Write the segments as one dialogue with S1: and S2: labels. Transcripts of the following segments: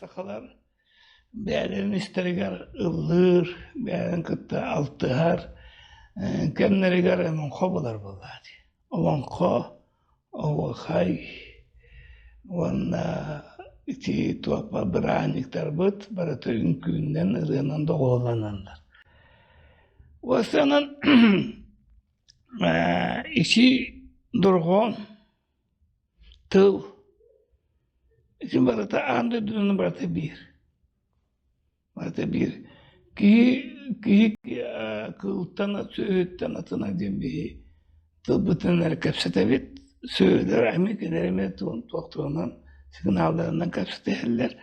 S1: сахалар бэйэлэрин истэригэр ыллыыр, бэйэлэрин кытта алтыһар кэмнэригэр олоҥхо буолар буоллаҕа дии. Олоҥхо, оһуохай уонна ити туох бырааһынньыктарбыт барыта үҥкүүннэн, ырыанан доҕуһуолланаллар. Уоссанан ити дорҕоон тыл ити барыта аан дойдунан барыта биир. Барыта биир. Киһи киһи кыылтан, сүөһүттэн атына диэн биһи тылбытынан эрэ кэпсэтэбит. Сүөһүлэр эмиэ кинилэр эмиэ туохтарынан сигналларынан кэпсэтиһэллэр.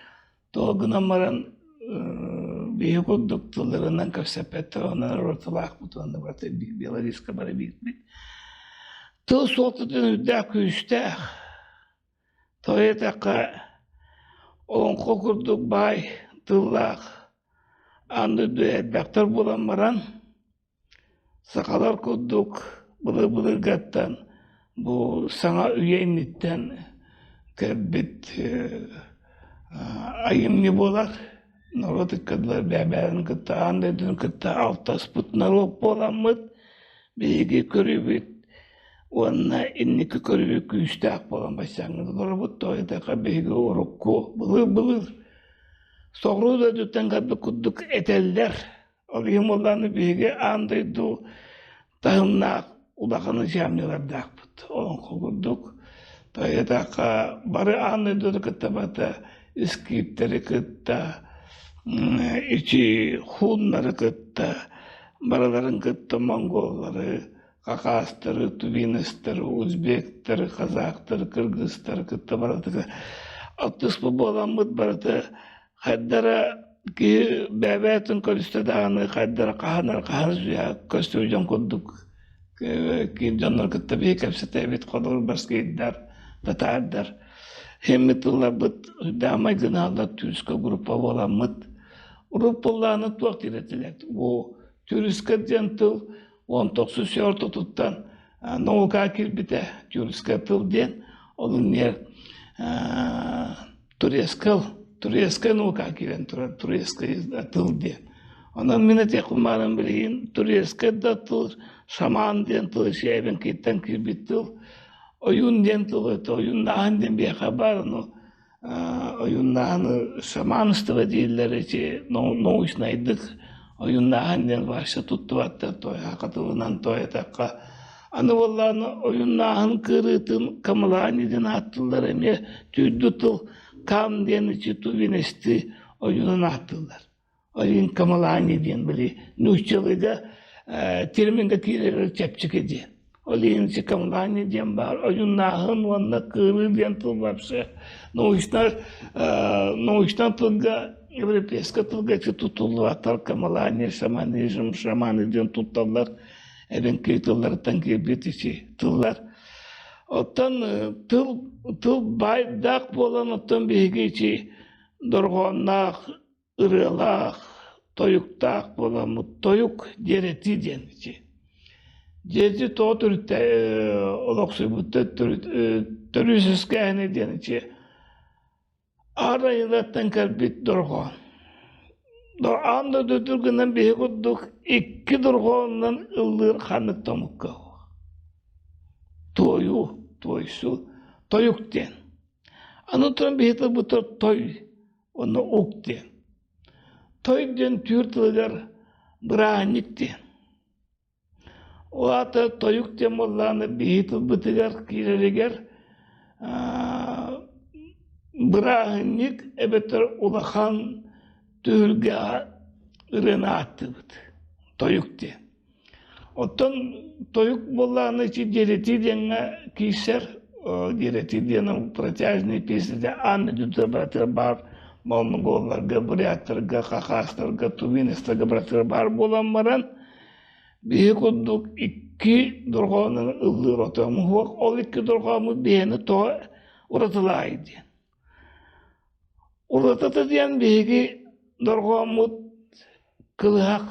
S1: Тоҕо гынан баран биһи курдук тылларынан кэпсэппэттэр, онон уратылаахпыт уонна барыта биологически бары биирбит. Тыл суолтатын үрдээх күүстээх. Тоҕо диэтэххэ, олоҥхо курдук баай тыллаах аан дойду элбэхтэр буолан баран, сахалар курдук былыр-былыргаттан бу саҥа үйэ инниттэн кэлбит айымньы буолар. Норуот ыккардыгар бэйэ-бэйэлэрин кытта аан дойдуну кытта алтыспыт норуот буоламмыт, биһиги көрүүбүт уонна инники көрүү күүстээх буолан баччааҥҥа олоробут. Тоҕо диэтэххэ биһиги урукку былыр-былыр соҕуруу дойдуттан кэлбит курдук этэллэр. Ол иһин буоллаҕына биһиги аан дойду таһымнаах улахан ычаамньылардаахпыт. Олоҥхо курдук. Тоҕо диэтэххэ бары аан дойдуну кытта барыта скиптэри кытта, ити хууннары кытта, барыларын кытта монголлары, хакастары, тувинецтары, узбектары, казахтары, кыргызтары кытта барытыгар алтыспыт буоламмыт барыта хайдара киһи бэйэ-бэйэтин көрүстэ даҕаны хайдара хаһан хаһан көстүү дьон курдук киин дьоннор кытта биһи кэпсэтэбит холобур баскейдар татаардар хэммит тылларбыт даамай гынааллар түүскэ группа буоламмыт группалааны туох диир этилэр бу түүрүскэ диэн тыл 19 ортотуттан наука киирбитэ тюркскай тыл диэн ол иннигэр турецкал турецкай наука киирэн турар турецкай тыл диэн онон мин этиэхпин баарым билигин турецкай да тыл шаман диэн тыл шебенкиттэн киирбит тыл ойуун диэн тыл это ойууннааһын диэн биһиэхэ баар ону ойууннааһыны шаманство дииллэр ити научнайдык ойууннааһын диэн вообще туттубаттар туойаха тылынан туойатахха аны буоллаҕына ойууннааһын кыырыытын камылаани диэн ааттыыллар эмиэ түүрдүү тыл кам диэн ити тувинести ойуунун ааттыыллар Один Камалани диэн били нууччалыыга термингэ киирэр чэпчэки диэн. Ол иһин Камалани диэн баар ойуннааһын уонна кыырыы диэн тыл вообще научно научно тылга европейскай тылга ити тутуллубаттар Камалани, шаманизм, шаманы диэн тутталлар эбэҥки тылларыттан киирбит ити тыллар. Оттон тыл тыл баайдаах буолан оттон биһиги ити дорҕоонноох ырыалаах, тойуктаах буоламмыт тойук диэрэтии диэн ити. Дьиэти тоҕо төрүттэ олохсуйбут төрүсүскээһини диэн ити аар айылаттан кэлбит дорҕоон. Аан дойду түргэнэн биһи курдук икки дорҕоонунан ыллыыр ханнык да омукка Туойуу, туойсуу, тойук диэн. Аны туран биһи тылбытыгар той Онно ук диэн. Той диэн түүр тылыгар бырааһынньык диэн. Ол аата тойук диэн буоллаҕына биһи тылбытыгар киирэригэр бырааһынньык эбэтэр улахан түһүлгэҕэ ырыаны ааттыыбыт. Тойук диэн. Оттон тойук буоллаҕына ити диэрэтии диэҥҥэ киирсэр, диэрэтии диэн протяжные песни аан дойдута братыар баар монголларга, буряттарга, хахастарга, тувинецтарга братыар баар буолан баран биһи курдук икки дорҕоонун ыллыыр отомуһуох ол икки дорҕооммут биһиэни тоҕо уратылаай диэн. Уратыта диэн биһиги дорҕооммут кылыһах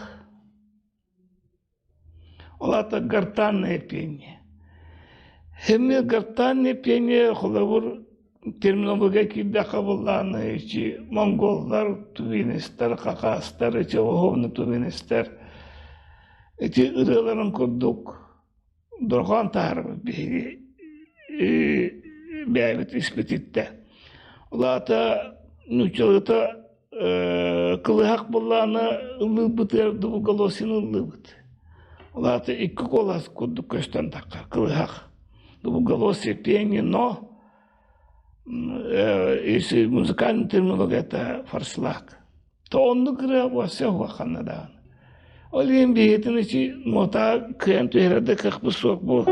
S1: Ол аата гортанное пение. Эмиэ гортанное пение холобур терминология киирдэххэ буоллаҕына ичи монголлар, тувинистар, хакастар, ичи оһовны тувинистар ити ырыаларын курдук дорҕоон таһаарабыт биһиги бэйэбит испититтэ. Ол аата нууччалыыта кылыһах буоллаҕына ыллыырбытыгар двуголосин ыллыыбыт. Ол аата икки куолас курдук көстөн таххар кылыһах. Двуголосие пение, но если музыкальный терминология это форшлаг. То оннук ырыа уоssa уоханна даҕаны. Ол иһин биһиэтин ичи нуота кыайан түһэрэр да кыахпыт суох буол.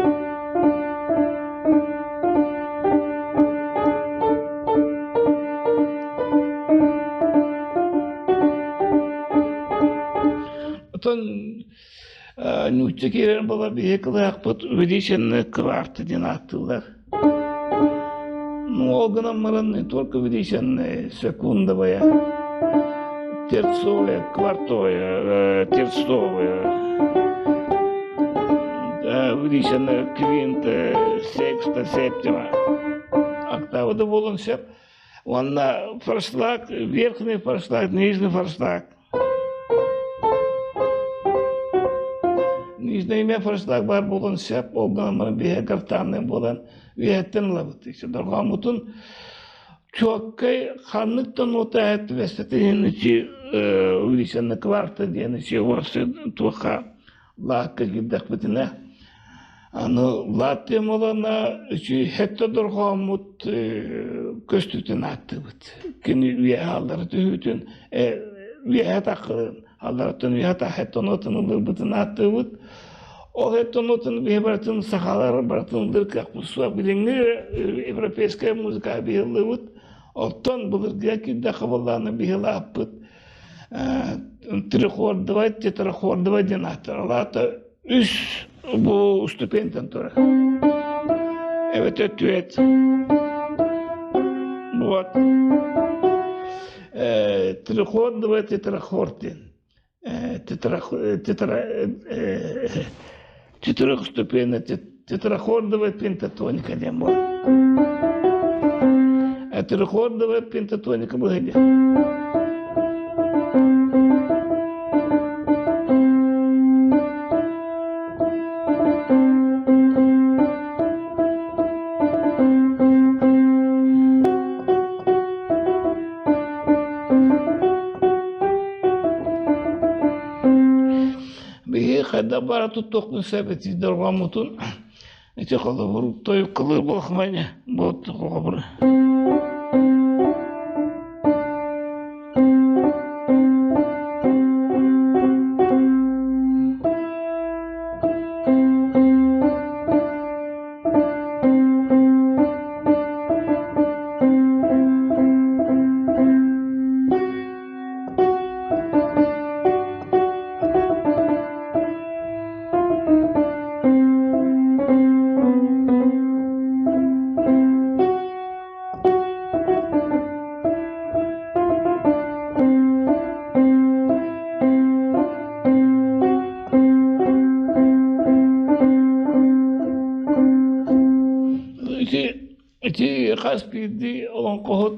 S1: Отон нуучча киирэн буолар биһи кылаахпыт увеличенный кварты диэн ааттыыллар. Ну, ол гынан баран не только увеличенная секундовая, терцовая, квартовая, терцовая, увеличенная квинта, секста, септима. Октава да буолуон сөп. Уонна форшлаг, верхний форшлаг, нижний форшлаг. Нижний эмиэ форшлаг баар буолуон сөп, ол гынан баран биһиэхэ гортанный буолан үөһэттэн ылабыт. Дорҕооммутун чуоккай ханнык да нота түбэспэтин ичи увеличенный кварта диэн ичи туохха лаакка киирдэхпитинэ аны лааттыам олана үчүй хетте дорҕооммут көстүүтүн ааттыыбыт. Кини үөһэ аллара түһүүтүн үөһэ таххырын аллараттан үөһэ тах хеттонуотун ылырбытын ааттыыбыт. Ол хеттонуотун биһи барытын сахалар барытын ылыр кыахпыт суох. Билиҥҥи европейская музыка биһиллыбыт. Оттон былыргыга киирдэххэ буоллаҕына биһи лааппыт трехордовай, тетрахордовай диэн ааттар. Ол аата үс бу ступентэн турар. Эбэтэр түөт. Вот. Трехордовай, тетрахорд диэн. Тетра, четырехступенная тетрахордовая пентатоника диэн буолар. Трехордовая пентатоника быһыйда. Биһиги хайдах бара туттуохпун сөп ити дорҕооммутун ити холобур тойуккалыыр буолахмайне буот холобур Ити ити хас биирдии олоҥхоһут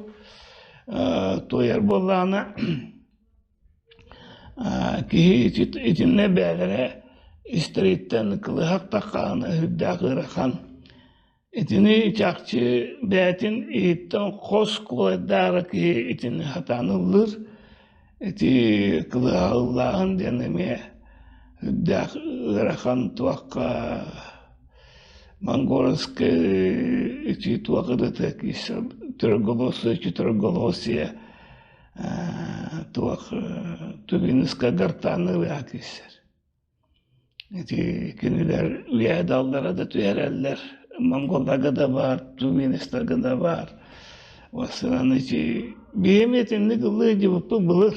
S1: туойар буоллаҕына киһи итиннэ бэйэлэрэ истэриттэн кылыһах таххаҕына сүрдээх ыарахан. Итини чахчы бэйэтин иһиттэн хос куолайдаара киһи итини сатаан ыллыыр. Ити кылыһаҕыллааһын диэн эмиэ сүрдээх ыарахан туохха монгольскай ити туох ырыата киирсэр трехголосие четырехголосие туох тувинская гортанный ырыа киирсэр. Ити кинилэр үөһэ даллара да түһэрэллэр, монголларга да баар, тувинецтарга да баар. Бастынан ити биһим итинник ыллыы дьыбыппыт былыр.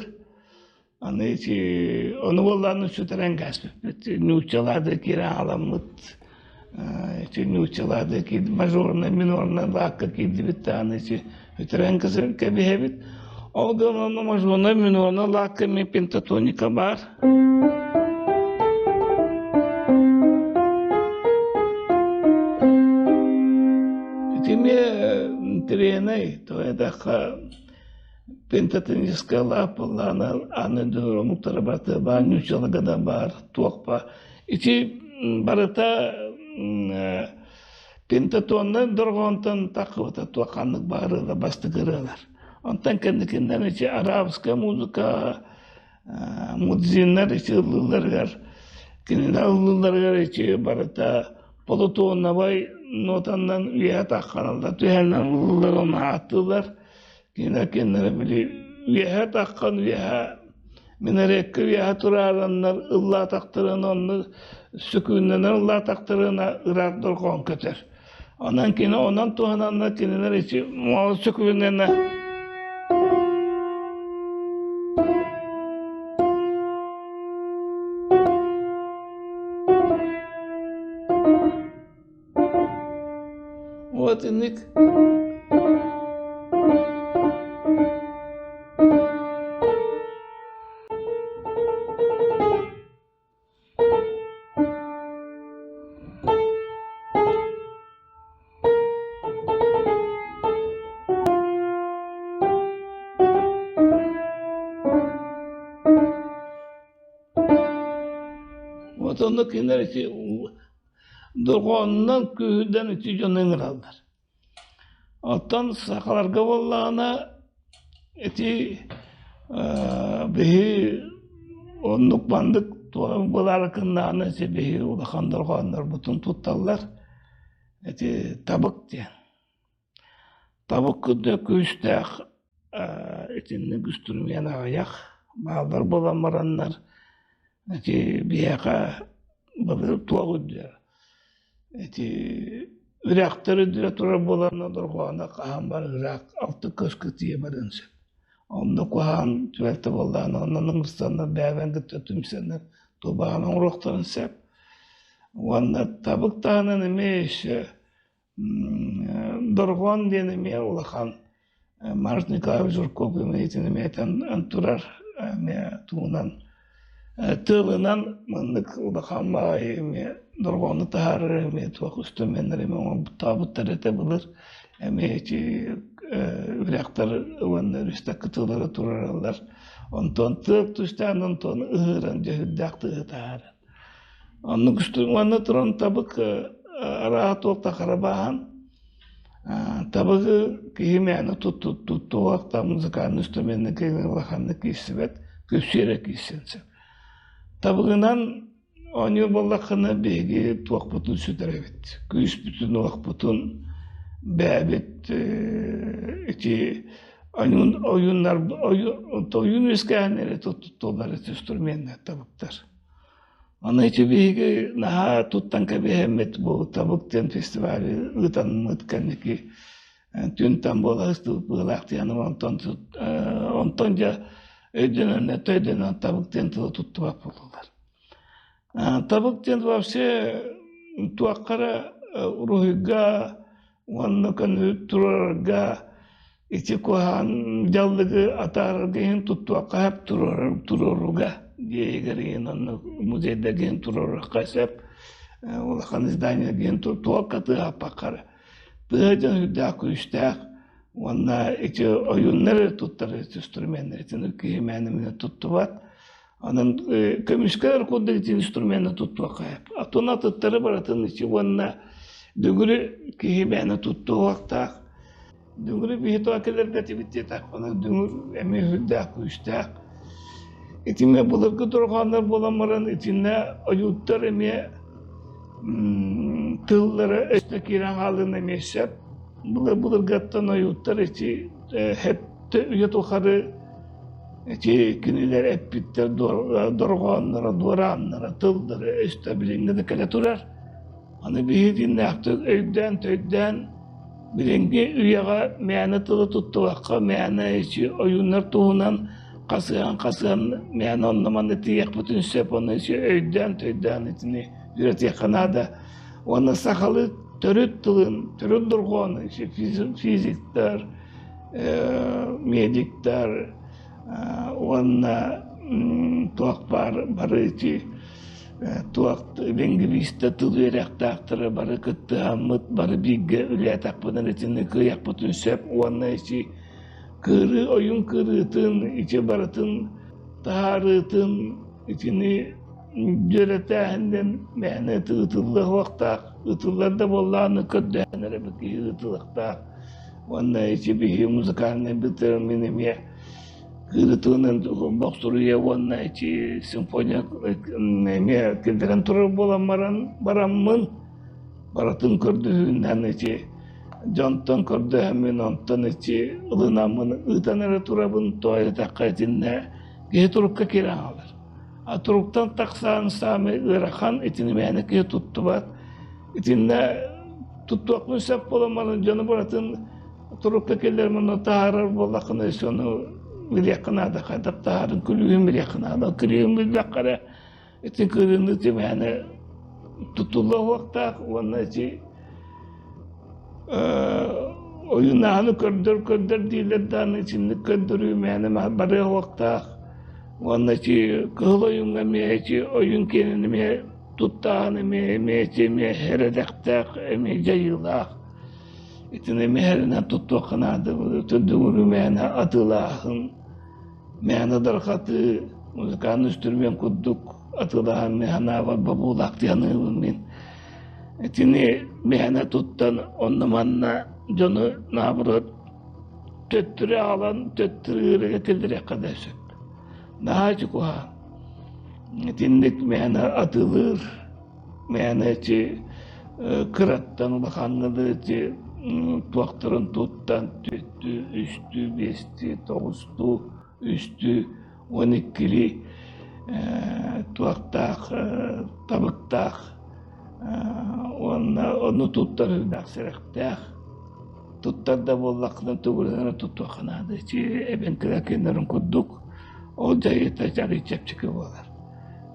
S1: Аны ити ону буоллааны сүтэрэн кээспиппит. Нууччалаа да киирэн аламмыт. Ити нууччалаа да киирди, мажорнай, минорнай лаакка киирдибит даҕаны ити сүтэрэн кэбиһэбит. Ол гынан мажорнай, минорнай лаакка эмиэ пентатоника баар. Ити эмиэ интэриэһинэй, тоҕо диэтэххэ пентатоническай лааппылаана аны омуктара барыта баар, нууччаларга да баар, туох баар. Ити барыта пентатоннай дорҕоонтон таххыбыта туох ханнык баар ырыалар, бастакы ырыалар. Онтон кэнникиннэн ити арабская музыка мудзиннар ити ыллыылларыгар, кинилэр ыллыылларыгар ити барыта полутоновай нотаннан үөһэ тахханаллар, түһэннэн ыллыыллар, ону ааттыыллар. Кинилэр кинилэри били үөһэ таххан үөһэ минаретка үөһэ тураараннар ыллаатахтарына онно сүкүүннэнэн ыллаатахтарына ыраах дорҕоон көтөр. Онон кини онон туһананнар кинилэр ити сүкүүннэнэ Вот инник Вот онно кинилэр ити Дорҕоонунан күүһүрдэн ити дьону ыҥыраллар. Оттон сахаларга буоллаҕына ити биһи оннук маннык буолаары гыннаҕына ити биһи улахан дорҕооннорбутун тутталлар. Ити табык диэн. Табык курдук күүстээх итинник үстүрүмүөн аҕыйах бааллар буолан бараннар ити биһиэхэ былыр туох үрдүө ити үрэхтэр үрдүнэ турар буоланнар дорҕооно хаһан бар ыраах алты көскө тиийэ барыан сөп. Онно куһаҕан түбэлтэ буоллаҕына онон ыҥырсаннар бэйэбин кытта түмсэннэр тубаҕын оҥоруохтарын сөп. Уонна табык таһынан эмиэ еще Дорҕоон диэн эмиэ улахан Марк Николаевич Жирков итини эмиэ этэн турар эмиэ тугунан тылынан маннык улахан баҕайы эмиэ дорҕоону таһаарар эмиэ туох инструменнар эмиэ оҥорбуттаабыттар этэ былыр эмиэ ити үрэхтэр уонна өрүстэр кытыылара турараллар онтон тыал түстээн онтон ыһыыран дьөһүрдээх тыаһы таһаарар Оннук уонна туран табык арааһа туох да хара бааһан табыгы киһи мээнэ туттуох музыкальный инструмены улаханнык киирсибэт, күпсүө эрэ киирсэн сөп. Табыгынан оонньуур буоллаххына биһиги туохпутун сүтэрэбит, күүспүтүн-уохпутун бэйэбит ити ойуун ойууннар ойуун үөскээн эрэ туттуллар инструменнар табыктар. Аны ити биһиги наһаа туттан кэбиһэммит бу Табык диэн фестивали ыытаммыт кэнники түнтэн буола быылаах диэн онтон онтон дьэ өйдөнөн өйдөнөн табык диэн тылы туттубат буоллулар. Табык диэн вообще туохха эрэ уруһуйга уонна көнү турарга ити куһаҕан дьаллыгы атаарарга иһин туттуохха сөп туруорууга дьиэйигэр иһин онно музейдарга иһин туруоруохха сөп улахан издание диэн туохха тыаһаппакка эрэ тыа дьон үрдээх күүстээх уонна ити ойууннар эрэ туттар инструменнар итини киһи мээнэ туттубат Онон көмүскэлэр курдук ити инструмены туттуохха сөп. Атын атыттары барытын ити уонна дүҥүрү киһи мээнэ туттуохтаах. Дүҥүрү биһи тоҕо кэлэргэ этибит диэтэхпинэ, дүҥүр эмиэ сүрдээх күүстээх. Итиннэ былыргы дорҕооннор буолан баран итиннэ ойууттар эмиэ тыллара өстө киирэн хаалыан эмиэ сөп. Былыр былыргаттан ойууттар ити үйэ тухары Ити кинилэр эппиттэр дорҕоонноро, дуорааннара, тыллара өстө билиҥҥи да кэлэ турар. Аны биһигиннээхтик өйдөөн-төйдөөн билиҥҥи үйэҕэ мээнэ тылы туттубакка, мээнэ ичи ойууннар туһунан хасыһан-хасыһан мээнэ онно-манна тиийиэхпитин сөп, ону ичи өйдөөн-төйдөөн итини үөрэтиэххэ наада. Уонна сахалыы төрүт тылын, төрүт дорҕоону физиктэр, медиктар уонна туох баар бары ити Туох лингвистэ тыл үөрэхтээхтэрэ бары кыттыһаммыт, бары бииргэ үлэлээтэхпинэ итини кыайыахпытын сөп уонна ити кыырыы ойуун кыырыытын ити барытын таһаарыытын итини дьүөрэтээһиннэн мээнэ ыытыллыа суохтаах, ыытыллар да буоллаҕына көрдөһөн эрэ киһи ыытылыахтаах уонна ити биһиги музыкальнай мин эмиэ кыырытыынан бохсуруйа уонна ити симфония эмиэ киллэрэн турар буолан баран бараммын барытын көрдөһүүннэн ити дьонтон көрдөһөммүн онтон ити ылынаммын ыытан эрэ турабын тоҕо диэтэххэ итиннэ киһи турукка киирэн хаалар. А туруктан тахсан саамай ыарахан итини мээнэ киһи туттубат. Итиннэ туттуохпун сөп буолан баран дьону барытын турукка киллэрэн онно таһаарар буоллаххына өссө ону билиэххэ наада хайдах таһаарын күлүүһүн билиэххэ наада. Күлүүһүн билбэххэ эрэ ити кырыыны тимээнэ тутуллуохтаах уонна ити ойунааһыны көрдөр көрдөр дииллэр даҕаны итинник көрдөрүү мээнэ барыа уохтаах уонна ити кыһыл ойууҥҥа эмиэ ити ойуун киэнин эмиэ туттааһын эмиэ эмиэ ити эмиэ эрэдэхтээх эмиэ дьайыылаах итини эмиэ эрэнэн туттуохха наада төрдүгүрү мээнэ атыылааһын мээнэ дархатыы музыкальный инструмент курдук атыылаһан мин санаабар бобуулаах дии саныыбын мин Итини мээнэ туттан онно-манна дьону наоборот төттөрү аҕалан төттөрү ыарыыга киллэриэххэ да сөп. Наһаа куһаҕан. Итинник мээнэ атыылыыр, мээнэ ити кыраттан улахаҥҥа да ити туохтарын туттан түөртүү, үстүү, биэстии, тоҕустуу, үстүү, 12-лии туохтаах, табыктаах уонна ону туттар элбэх сэрэхтээх. Туттар да буоллаххына тугу эрэ туттуохха наада. Ити эбэҥкилэр кинилэрин курдук ол дьайыыта арыый чэпчэки буолар.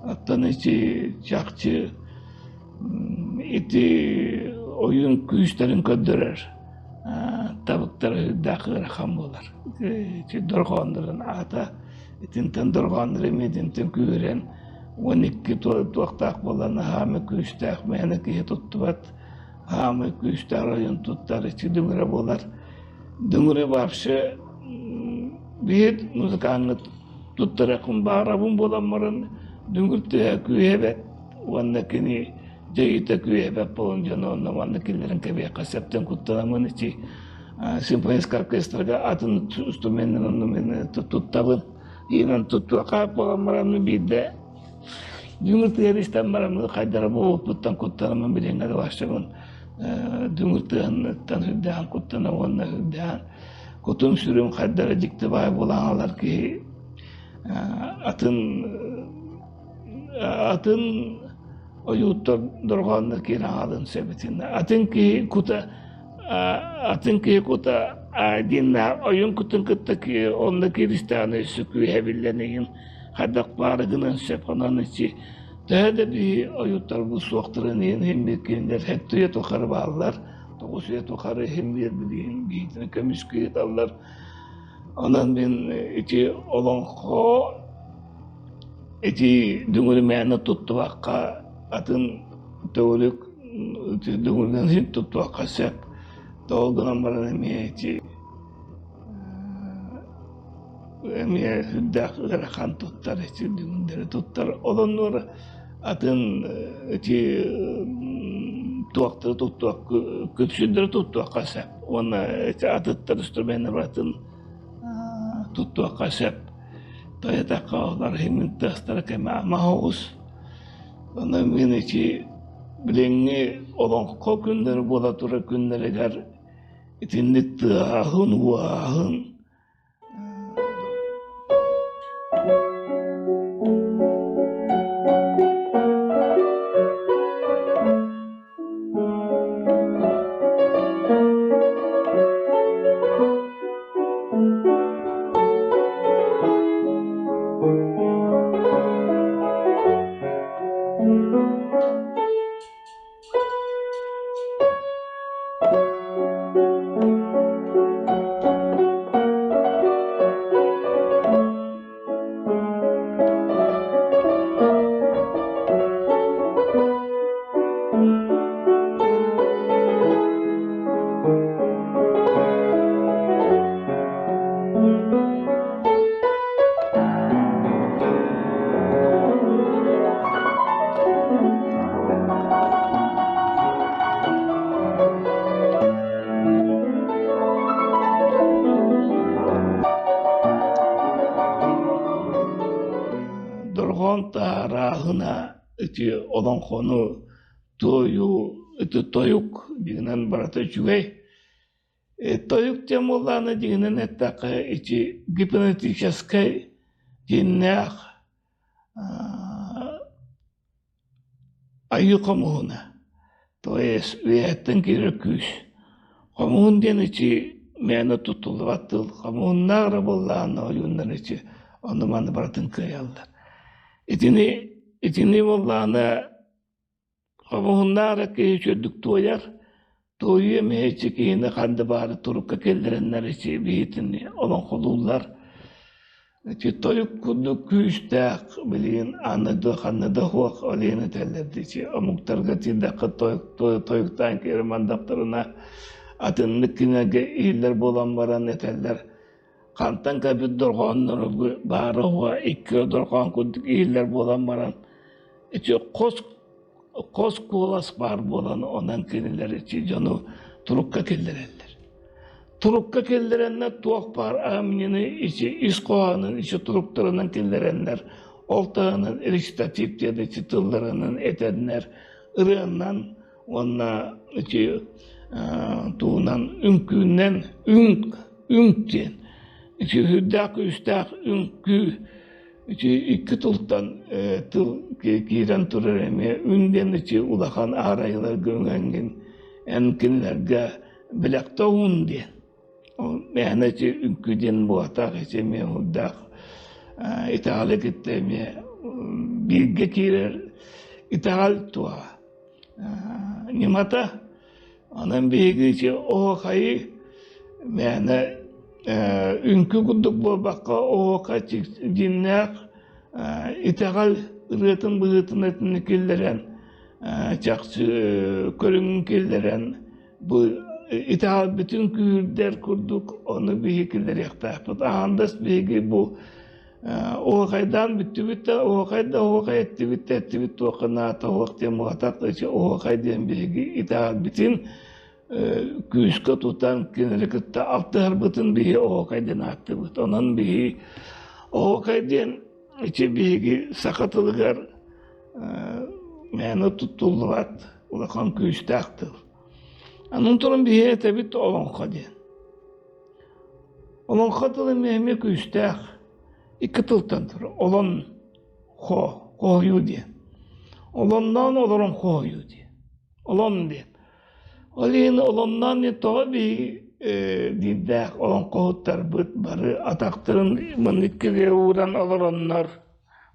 S1: Оттон ити чахчы ити ойуун күүстэрин көрдөрөр табыктара үрдээх ыарахан буолар. Ити дорҕооннорун аата итинтэн дорҕооннор эмиэ күүрэн 12 туохтаах буолан аһаамы күүстээх мээнэ киһи туттубат аһаамы күүстээх оройун туттар ити дүҥүрэ буолар. Дүҥүрэ вообще биир музыкаҥҥыт туттарыахпын баҕарабын буолан баран дүҥүр тыаһа күүһэ уонна кини дьайыыта күүһэ буолан дьону онно манна киллэрэн кэбиэххэ сөптөн куттанаммын ити симфоническай оркестрга атын инструменнарын онно мен туттабын иинэн туттуохха буолан баран биирдэ дүҥүр тыаһын истэн баран хайдара буолбуппуттан куттанаммын билиҥҥэ да барсыбын дүҥүр тыаһыттан үрдээн куттана уонна үрдээн кутум сүрүм хайдара дьикти баай буолан хаалар киһи атын атын ойууттар дорҕооннор киирэн хаалыан сөп итиннэ атын киһи кута атын киһи кута диэннээх ойуун кутун кытта онно кииристэҕинэ өссө күүһэ биллэн иһин хайдах баары гынан сөп онон ити төһө да биһи ойууттарбыт суохтарын иһин иһин биир кинилэр сэттэ үйэ тухары бааллар 9 үйэ тухары иһин биир билигин биһитини көмүскүү ыыталлар онон мин ити олоҥхо ити дүҥүрү мээнэ туттубакка атын төгүрүк дүҥүрүнэн син туттуохха сөп тоҕо гынан баран эмиэ ити эмиэ сүрдээх ыарахан туттар ити дүҥүрдэри туттар олоннор атын ити туохтары туттуох күпсүрдэри туттуохха сөп уонна ити атыттар инструменнар атын туттуохха сөп Тоҕо олор иһин тыастара кэмэ ама оҕус. Онон мин ити билиҥҥи олоҥхо күннэрэ буола турар күннэригэр итинник тыаһын-ууһааһын арааһына ити олоҥхону туойуу ити тойук дьиҥинэн барыта үчүгэй. Тойук диэн буоллаҕына дьиҥинэн эттэххэ ити гипнотическай дьиҥнээх Айыы хомуһуна, то есть үйэттэн киирэр күүс. Хомуһун диэн ити мээнэ туттуллубат тыл. Хомуһуннаах эрэ буоллаҕына ойууннар ити ону-маны барытын кыайаллар. Итини итини буоллаҕына хомуһуннаах эрэ киһи үчүгэйдик туойар. Туойуу эмиэ ити киһини ханна баары турукка киллэрэннэр ити биһитини олоҥхолууллар. Ити тойук курдук күүстээх билигин аны да ханна да суох ол иһин этэллэр ити омуктарга тиийдэххэ тойуктаан киирэн бардахтарына атыннык кинилэргэ иһиллэр буолан баран этэллэр хантан кэлбит дорҕоонноро баара уһуга икки дорҕоон курдук иһиллэр буолан баран ити хос хос куолас баар буолан онон кинилэр ити дьону турукка киллэрэллэр. Турукка киллэрэннэр туох баар аһымньыны ити ис хоһоонун ити туруктарынан киллэрэннэр ол таһынан речитатив диэн ити тылларынан этэннэр ырыаннан уонна ити тугунан үҥкүүнэн үҥк үҥк диэн ити сүрдээх күүстээх үҥкүү Ити икки тылтан тыл киирэн турар эмиэ үн диэн ити улахан аарайыларга үҥэҥҥин эн кинилэргэ бэлэхтэ уун диэн. Ол мээнэ ити үҥкүү диэн буолбатах ити эмиэ уурдаах итэҕэли кытта эмиэ бииргэ киирэр итэҕэл туоһа ньымата. Онон биһиги ити оһуохайы мээнэ үҥкүү курдук буолбакка оһуохай дьиҥнээх итэҕэл ырыатын быһыытынан итини киллэрэн чахчы көрүҥүн киллэрэн бу итэҕэлбитин күүһүрдэр курдук ону биһиги киллэриэхтээхпит. Аһаандас биһиги бу оһуохайдаан бүттүбүт да оһуохай да оһуохай эттибит да эттибит туохха наата оһуох диэн буолбатах оһуохай диэн биһиги итэҕэлбитин күүскэ тутан кинилэри кытта алтыһарбытын биһи оһуохай диэн ааттыыбыт. Онон биһи оһуохай диэн ити биһиги саха тылыгар мээнэ туттуллубат улахан күүстээх тыл. Анын туран биһи этэбит олоҥхо диэн. Олоҥхо тыла эмиэ күүстээх. Икки тылтан турар. Олон хо, хоһуйуу диэн. Олонноон олорон хоһуйуу диэн. Олон диэн. Ол иһин олонноон диэн тоҕо биһиги диирдээх олоҥхоһуттарбыт бары атахтарын маннык иккигэ ууран олороннор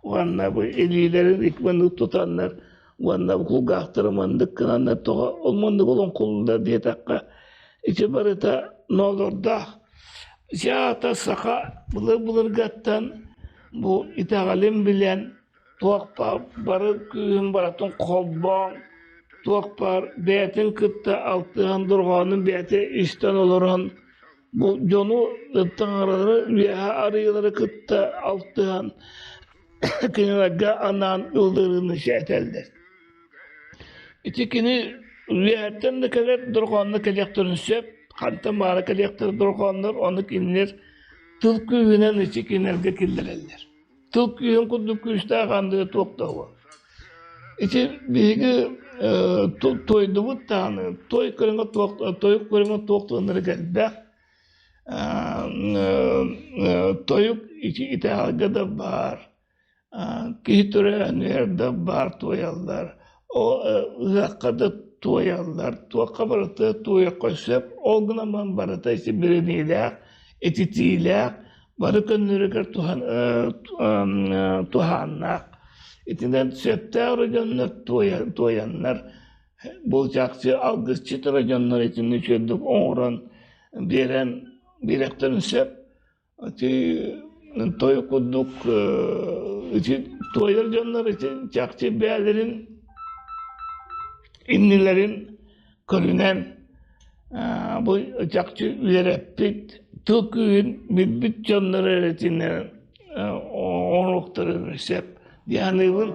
S1: уонна бу илиилэрин ик маннык тутаннар уонна кулгаахтара маннык гынаннар тоҕо ол маннык олоҥхолууллар диэтэххэ ити барыта ноолордоох Дьаата саха былыр-былыргаттан бу итэҕэлин билэн туох баар бары күүһүн барытын холбоон туох баар бэйэтин кытта алтыһан дорҕоонун бэйэтэ истэн олорон бу дьону таҥаралары үөһэ арыйалары кытта алтыһан кинилэргэ анаан ыллыырын этэллэр. Ити кини үөһэттэн да кэлэр дорҕоонно кэлиэхтэрин сөп, хантан баара кэлиэхтэрэ дорҕооннор, ону кинилэр тыл күүһүнэн ити кинилэргэ киллэрэллэр. Тыл күүһүн курдук күүстээх андыга туох да уо. Ити биһиги туойдубут даҕаны, той көрүҥэ туох тойук көрүҥэ туох туоннары элбэх. Тойук ити итэҕэлгэ да баар. Киһи төрөөнүгэр да баар туойаллар, ыһыахха да туойаллар, туохха барыта туойуохха сөп, ол гынан баран барыта ити билиниилээх, ититиилээх, бары көннөрүгэр туһааннаах. Итинэн сөптөөх эрэ дьоннор туойаннар, бу чахчы алгысчыт эрэ дьоннор итини үчүгэйдик оҥорон биэрэн биэриэхтэрин сөп. Ити той курдук ити туойар дьоннор ити чахчы бэйэлэрин иннилэрин көрүнэн бу чахчы үөрэппит тыл күүһүн билбит дьоннор эрэ итиннэр оҥоруохтарын сөп дии саныыбын.